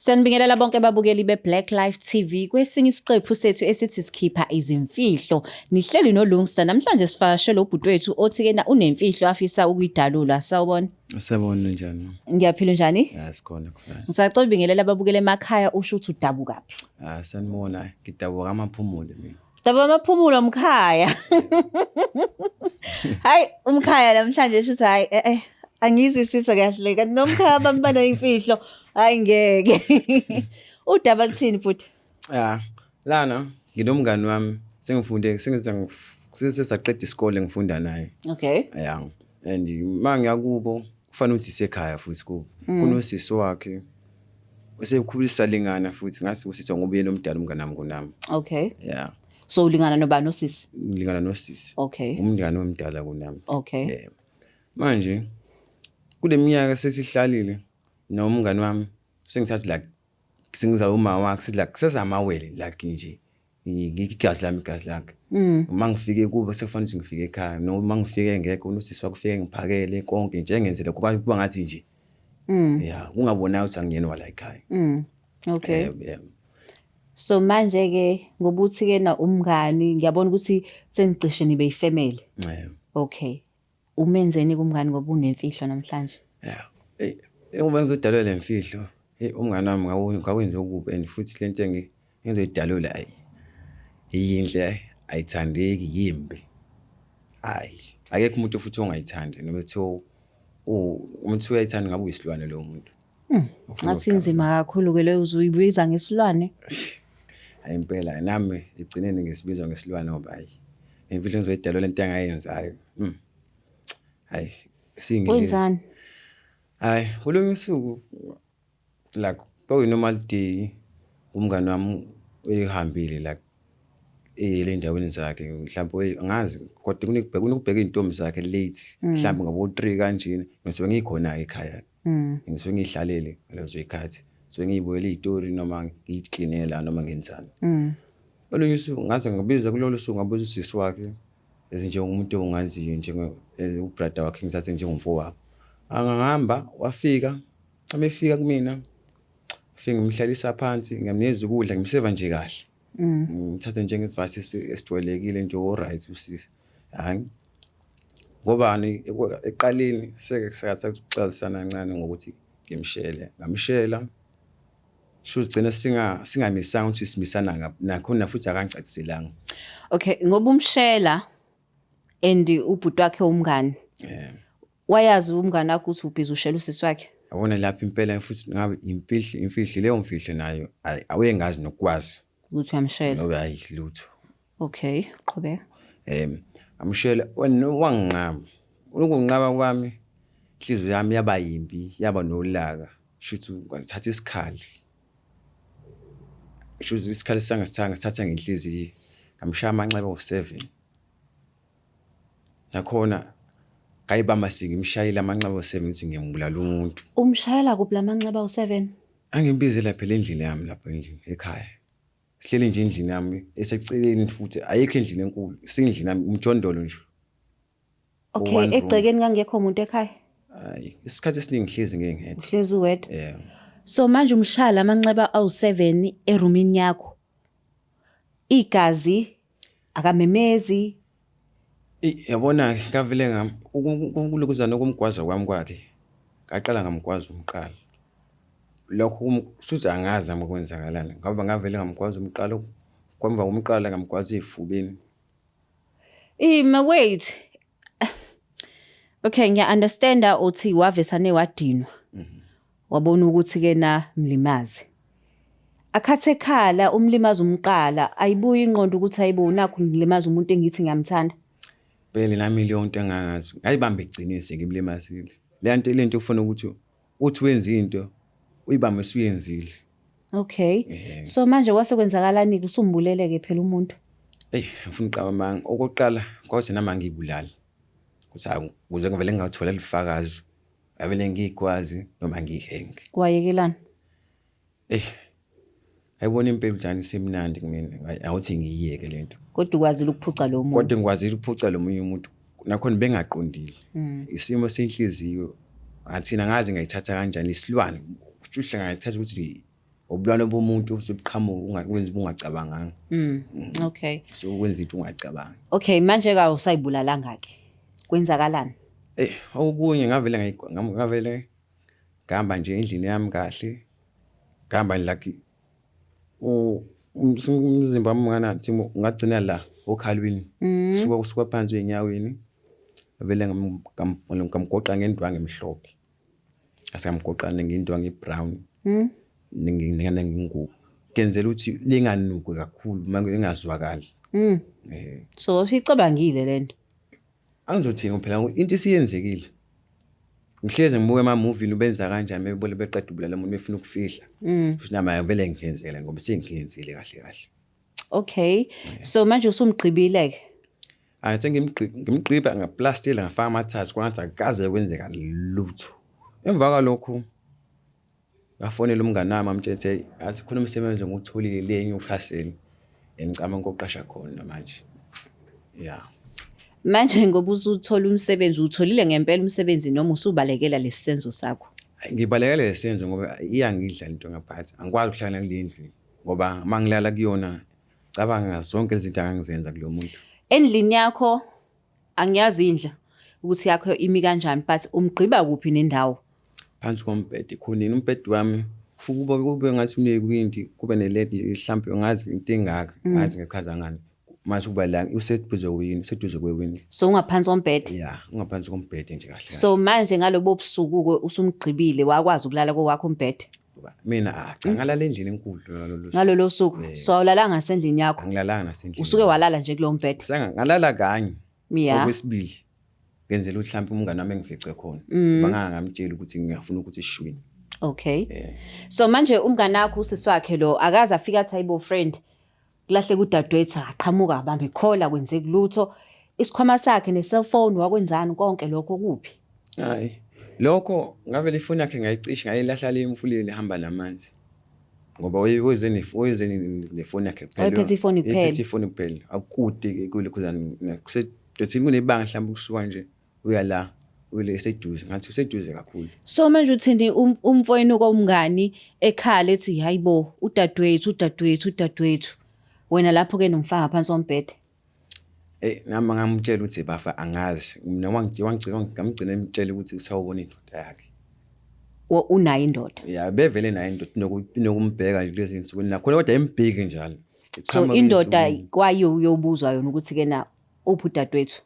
Siyanibingelela bonke ababukeli be-Black Life TV kwesinye isiqephu sethu esithi sikhipha izimfihlo. Nihleli noLungsta namhlanje sifakashele ubhuti wethu othi kena unemfihlo afisa ukuyidalula. Sawubona. Sawubona njani? Ngiyaphila njani? Ya sikhona kufana. Ngisacela ubingelela ababukeli emakhaya usho ukuthi udabukaphi. Ah sanibona ngidabuka amaphumulo mina. Dabuka amaphumulo mkhaya. Hayi umkhaya namhlanje shuthi hayi eh eh angiyizwisisa kahle kanti nomkhaya bami baneyimfihlo. Hayi ngeke. Udaba luthini bhuti? Ah lana nginomngani wami sengifunde sengize sesaqeda isikole ngifunda naye. Okay. Yeah. And uma ngiya kubo kufanele ukuthi isekhaya futhi kubo. Kunosisi wakhe usekhulisa lingana futhi ngase kusithiwa ngoba uyena omdala umngane wami kunami. Okay. Yeah. So ulingana nobani osisi? Ngilingana nosisi. Okay. Umngane omdala kunami. Okay. Yeah. Manje kule minyaka sesihlalile nomngane wami sengithathi like sengizala uma wakhe sithi like sesamawele like nje igazi lami igazi lakhe. Uma ngifike kubo sekufanele ukuthi ngifike ekhaya noma uma ngifike ngekho unosisi wakhe ufike ngiphakele konke nje engenzele kuba kuba ngathi nje. Yeah, kungabonakali ukuthi angiyena wala ekhaya. Okay. Yeah. So manje ke ngoba uthi ke na umngani ngiyabona ukuthi senicishe nibe yifamily. Yeah. Okay. Umenzeni kumngani ngoba unemfihlo namhlanje? Yeah. Ey, ngoba ngizodalula le mfihlo. Hey, umngani wami ngawenza okubi and futhi lento engizoyidalula ayi. Yinhle ayithandeki yimbi. Hayi, akekho umuntu futhi ongayithandi noma kuthiwa umuntu uyayithanda ngabe uyisilwane lo muntu. Ngathi inzima kakhulu ke leyo uzoyibiza ngesilwane. Hayi impela nami egcineni ngisibizwa ngesilwane ngoba hayi imfihlo engizoyidalula lento engayenzayo. Hayi singile. Wenzani? Hayi kulunye usuku like kwakuyi-normal day umngani wami ehambile like eyele endaweni zakhe mhlawumbe angazi kodwa kunokubheka iy'ntombi zakhe late mhlawumbe ngabo-3 kanjena ngisuke ngikhona ekhaya. Ngisuke ngiyihlalele ngalezo y'khathi ngisuke ngiyibukela iy'tori noma ngiyiklinela noma ngenzani. Olunye usuku ngaze ngabiza kulolo suku ngabuza usisi wakhe njengomuntu ongaziyo njenge ubrother wakhe ngithathe njengomfowabo. Angahamba wafika uma efika kumina fike ngimhlalisa phansi ngiyamnikeza ukudla ngimseva nje kahle. Ngithathe njengesivasi esijwayelekile nje o-right usisi. Hhayi ngobani ekuqaleni seke sakathi ukuxazisana kancane ngokuthi ngimshele ngamshela shuthi sigcine singamisanga ukuthi simisana ngaphi nakhona futhi akangicaciselanga. Okay, ngoba umshela and ubhuti wakhe umngani. Yeah. Wayazi umngani wakho ukuthi ubhizi ushela usisi wakhe? Yabona lapho impela futhi ngabe imfihlo imfihlo leyo mfihlo nayo ayi awuyengazi nokwazi Ukuthi uyamshela. ngoba hayi lutho. Okay, qhubeka. Amshela wanginqaba. Ukunqaba kwami inhliziyo yami yaba yimbi yaba nolaka shuthi ngathatha isikhali. Shuthi isikhali sangasithatha ngasithatha ngenhliziyo ngamshaya amanxeba awu-7. Nakhona ngayibamba sengimshayile amanxeba awu-7 ukuthi ngiyambulala umuntu. Umshayela kuphi lamanxeba awu-7? Angimbize phela endlini yami lapha endlini ekhaya. Sihleli nje endlini yami eseceleni futhi ayikho endlini enkulu isendlini yami umjondolo nje. Okay, One room. egcekeni kangekho umuntu ekhaya. Hayi isikhathi esiningi ngihlezi ngeke ngedwa. Uhlezi uwedwa. Yeah. So manje umshaya lamanxeba awu-7 erumini yakho. Igazi akamemezi. Eyi yabona ngavele ngam ukulokuzana ukumgwaza kwami kwakhe ngaqala ngamgwaza umqala. Lokho shuthi angazi nami kwenzakalani ngoba ngavele ngamgwaza umqala kwemva komqala ngamgwaza ey'fubeni. Ima wait. Okay, ngiya understanda uthi wavesane wadinwa. Wabona ukuthi ke na mlimazi. Akhathe ekhala umlimazi umqala ayibuyi ingqondo ukuthi ayibo nakho ngilimaza umuntu engithi ngiyamthanda. Phela nami leyo nto engangazi ngayibamba ekugcineni sengimlimazile. Le nto le nto ufuna ukuthi uthi wenza into uyibambe usuyenzile. Okay. Yeah. So manje kwase kwenzakalani ke usumbulele ke phela umuntu? Eyi ngifuna uqaba amanga okokuqala kwase nami angiyibulali. Kuthi hayi ukuze ngivele ngingathola lifakazi avele ngiyikwazi noma ngiyihenge. Wayekelani? Eyi ayibona impela ukuthi anisemnandi kumina awuthi ngiyiyeke lento. Kodwa ukwazile ukuphuca lo muntu. Kodwa ngikwazile ukuphuca lo munye umuntu nakhona bengaqondile. Isimo senhliziyo ngathina ngazi ngayithatha kanjani isilwane. Kusho ngayithatha ukuthi Ubulwane bomuntu usubuqhamuka ungakwenzi ungacabanganga. Okay. So ukwenza into ungayicabangi. Okay, manje ka usayibulalanga ke. Kwenzakalani? Eh, okunye ngavele ngavele ngihamba nje endlini yami kahle. Ngihamba like umzimba wami unganathi ungagcina la okhalweni. Suka kusuka phansi enyaweni. Vele ngamgoqa ngendwangu emhlophe. Asamgoqa ngendwangu ebrown. Nengubo. Kenzela ukuthi linganuki kakhulu uma ingazwakali. Eh. So usicabangile lento. Angizothini phela into isiyenzekile. Ngihlezi ngibuka ema-movie ubenza kanjani bebole beqeda ubulala umuntu befuna ukufihla. Futhi nami vele ngiyenzele ngoba sengiyenzile kahle kahle. Okay. So manje usumgqibile ke. Hayi sengimgqiba ngaplastela ngafaka amathasi kwangathi akukaze kwenzeka lutho. Emva kwalokho ngafonela umngani wami amtshela ukuthi hey athi khona umsebenzi engiwutholile le eNewcastle engicabanga ukuqasha khona manje. Yeah. Manje ngoba usuthola umsebenzi utholile ngempela umsebenzi noma usubalekela lesisenzo sakho? Ngibalekela lesenzo ngoba iyangidla into ngaphathi. Angikwazi ukuhlala kule ndlu ngoba uma ngilala kuyona cabanga zonke izinto angangizenza kulo muntu. Endlini yakho angiyazi indlu ukuthi yakho imi kanjani but umgqiba kuphi nendawo? Phansi kombhede khonini umbhede wami kufuka kube kube ngathi unekwindi kube neledi mhlampe ngazi into engaka ngathi ngichaza ngani mase kuba la useduze kwini useduze kwewindi. So ungaphansi kombhede? Yeah, ungaphansi kombhede nje kahle. So manje ngalobo busuku ke usumgqibile wakwazi ukulala kowakho umbhede? Mina ah cha ngalala endlini enkulu ngalolo suku. Ngalolo suku. So awulalanga nasendlini yakho? Angilalanga nasendlini. Usuke walala nje kulowo mbhede? Sanga ngalala kanye. Yeah. Okwesibili ngenzela ukuthi mhlawumbe umngane wami engifice khona. Banganga ngamtshela ukuthi ngiyafuna ukuthi shwini. Okay. So manje umngane wakho usisi wakhe lo akaze afika athi hayibo friend kulahleka udadewethu aqhamuka abambe ikhola kwenzeki lutho. Isikhwama sakhe ne-cellphone wakwenzani konke lokho kuphi? Hayi. Lokho ngavele ifoni yakhe ngayicisha ngayilahla le emfuleni ihamba namanzi. Ngoba wayeze wayeze nefoni yakhe kuphela. Wayephethe ifoni kuphela. Wayephethe ifoni kuphela. Akukude kulekhuzana kuseduze kunebanga mhlawumbe kusuka nje uya la ule eseduze ngathi useduze kakhulu. So manje uthini umfowenu komngani ekhala ethi hayibo udadewethu udadewethu udadewethu wena lapho ke nomfaka phansi kombhede. Eyi nami ngamtshela ukuthi bafa angazi mina wangigcina ngamgcina emtshela ukuthi usawubona indoda yakhe. Unayo indoda. Ya bevele nayo indoda inokumbheka nje kulezi nsuku nakhona kodwa imbheki njalo. So indoda kwayo uyobuzwa yona ukuthi ke na uphi udadewethu?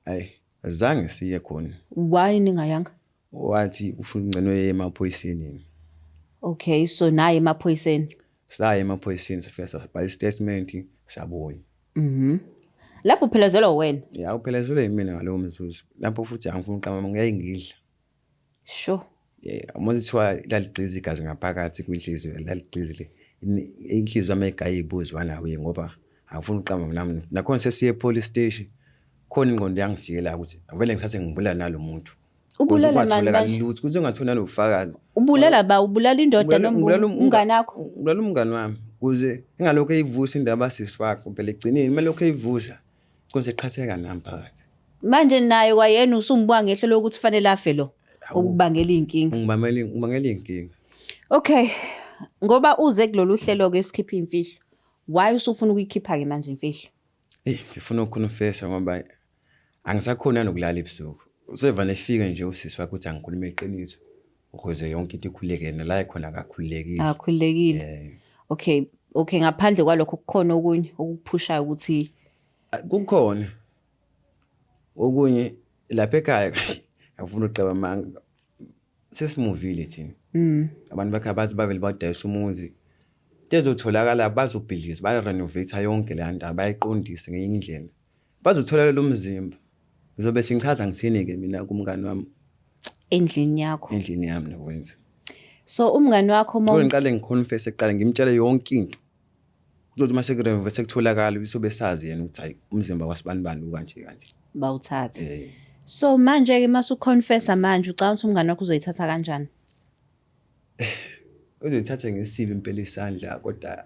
Ayi azange siye khona. Why ningayanga? Wathi ufuna ungcono eye emaphoyiseni. Okay, so naye emaphoyiseni. Saya emaphoyiseni safika sabhala istatement sabuya. Lapho uphelezelwa wena. Ya uphelezelwe yimina ngalowo mzuzu. Lapho futhi angifuni uqamba ngeke ngidla. Sure. Yeah, uma kuthiwa laligqiza igazi ngaphakathi kwinhliziyo laligqizile inhliziyo yami egaye ibuzwa nawe ngoba angifuni uqamba nami nakhona sesiye police station khona ingqondo yangifikela ukuthi vele ngithathe ngibulala nalo muntu. Ubulala mani manje? Lutho kuze ungathola nalobufakazi. Ubulala ba ubulala indoda noma umngane wakho? Ubulala umngane wami kuze ingalokhu eyivusa indaba sisi wakhe phela egcineni uma lokhu eyivusa gcina seqhatheka nami phakathi. Manje naye kwayena usumbuka ngehlo lokuthi fanele afe lo okubangela iy'nkinga. Ngibamela ngibangela iy'nkinga. Okay. Ngoba uze kulolu hlelo ke sikhipha imfihlo. Why usufuna ukuyikhipha ke manje imfihlo? Eyi ngifuna ukukhonfesa ngoba angisakhoni nanokulala ebusuku. Usevane efike nje usisi wakhe uthi angikhulume iqiniso ukuze yonke into ikhululeke nala ekhona akakhululekile. Akakhululekile. Eh. Okay, okay ngaphandle kwalokho kukhona okunye okukuphushayo ukuthi Kukhona okunye lapha ekhaya angifuni ukuqamba amanga sesimuvile thina. Abantu bakhe bathi bavele badayisa umuzi. Into ezotholakala bazobhidliza barenovate yonke le ndawo bayiqondise ngenye indlela. Bazothola lo mzimba. Ngizobe sengichaza ngithini-ke mina kumngani wami endlini yakho. Endlini yami nokwenza. So umngani wakho uma ngiqale ngiconfess kuqala ngimtshele yonke into. Kuzothi uma sekurenovate sekutholakala usobe sazi yena ukuthi hayi umzimba wasibanibani ukanje kanje. Bawuthathe. Eh. So manje ke mase uconfessa manje ucabanga ukuthi umngani wakho uzoyithatha kanjani? Uzoyithatha ngesibi impela isandla kodwa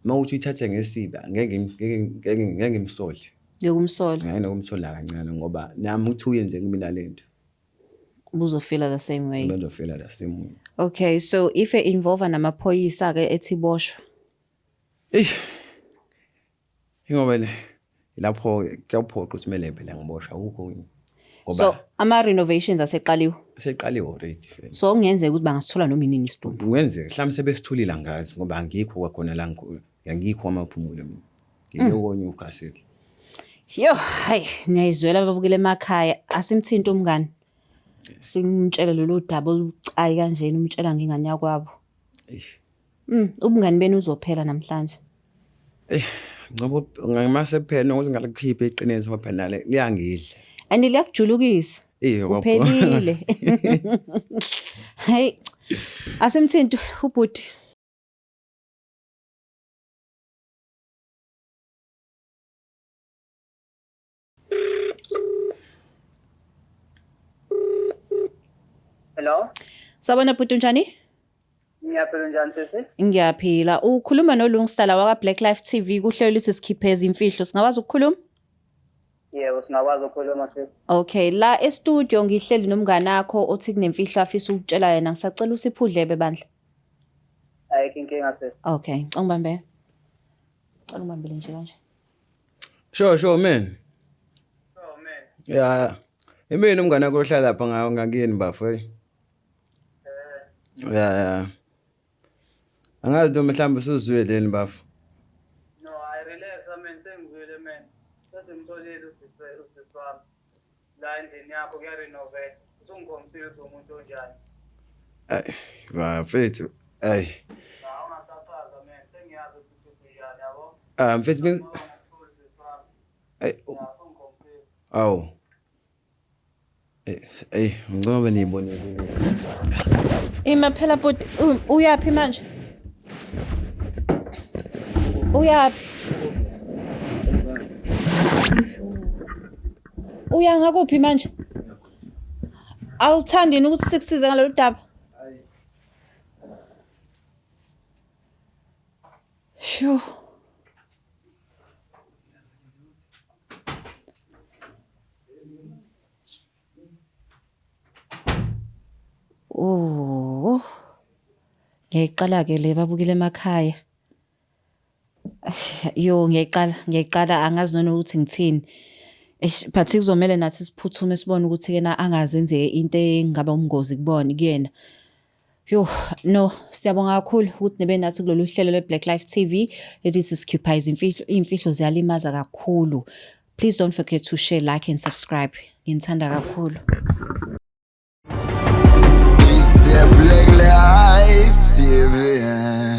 uma uthi uyithathe ngesibi ngeke ngeke ngeke ngimsole. Yokumsola. Ngeke nokumsola kancane ngoba nami uthi uyenze kumina lento. Ubuzofila the same way. Bengizofila the same way. Okay, so if e-involve namaphoyisa-ke ethi boshwa. Eyi, ingoba le lapho kuyaphoqa ukuthi kumele phela ngiboshwe akukho okunye. So Ngoba ama-renovations aseqaliwe. seqaliwe already vele. So kungenzeka ukuthi bangasithola noma inini isidumbu. Kungenzeka mhlawumbe sebesithulile angazi ngoba angikho kwakhona la ngikho angikho kwamaphumulo mina. Ngike koNewcastle. Yo, hayi niyayizwela ababukele emakhaya. Asimthinte umngani. Simtshele lolu daba olubucayi kanjena umtshela ngengane yakwabo. Eish. Ubungani benu uzophela namhlanje. Eyi, ngoba mase kuphela ukuthi ngalikhipha iqiniso ngoba phela nale liyangidla. And liyakujulukisa. Eh, Uphelile. Hayi. Asimthinti ubhuti. Hello? Sawubona bhuti unjani? Ngiyaphila njani sisi? Ngiyaphila. Ukhuluma noLungsala waka Black Life TV kuhlelo lithi sikhiphe izimfihlo. Singakwazi ukukhuluma? Yebo, singakwazi ukukhuluma sisi. Okay, la e-studio ngihleli nomngane wakho othi kunemfihlo afisa ukutshela yena. Ngisacela usiphe udlebe bandla. Ayikho inkinga sisi. Okay, ngicela ungibambele. Ngicela ungibambele nje kanje. Sure, sure man. Oh man. Yeah. Imini umngane wakho ohlala lapha ngawo ngakini bafo. Hey. Yeah, yeah. Angazi noma mhlawumbe usuzwile yini bafo. No, I relax man, sengizwile man. Sesimtholile usisi usisi wami. La endlini yakho kuya renovate. Usungikhombisile ukuthi umuntu onjani. Ay, bafethu. Ay. La ungasachaza man, sengiyazi ukuthi unjani yabo. Ah, mfethu beng Ngikhombisile usisi wami. ay, Ya, usungikhombisile. awu. Eh, ey, ngcono niyibonile. Ima phela bhuti, uyaphi manje? Uyaphi? Uya ngakuphi manje? Awuthandi yini ukuthi sikusize ngalolu daba? Sho. Oh. Ngiyayiqala-ke le babukele emakhaya. Yo ngiyayiqala, ngiyayiqala angazi nanokuthi ngithini. Eish but kuzomele nathi siphuthume sibone ukuthi kena angaze enzeke into engaba umngozi kubona kuyena. Yo no siyabonga kakhulu ukuthi nibe nathi kulolu hlelo lwe-Black Life TV elithi sikhipha izimfihlo, iy'mfihlo ziyalimaza kakhulu. Please don't forget to share, like and subscribe. Nginithanda kakhulu. It's the Black Life TV.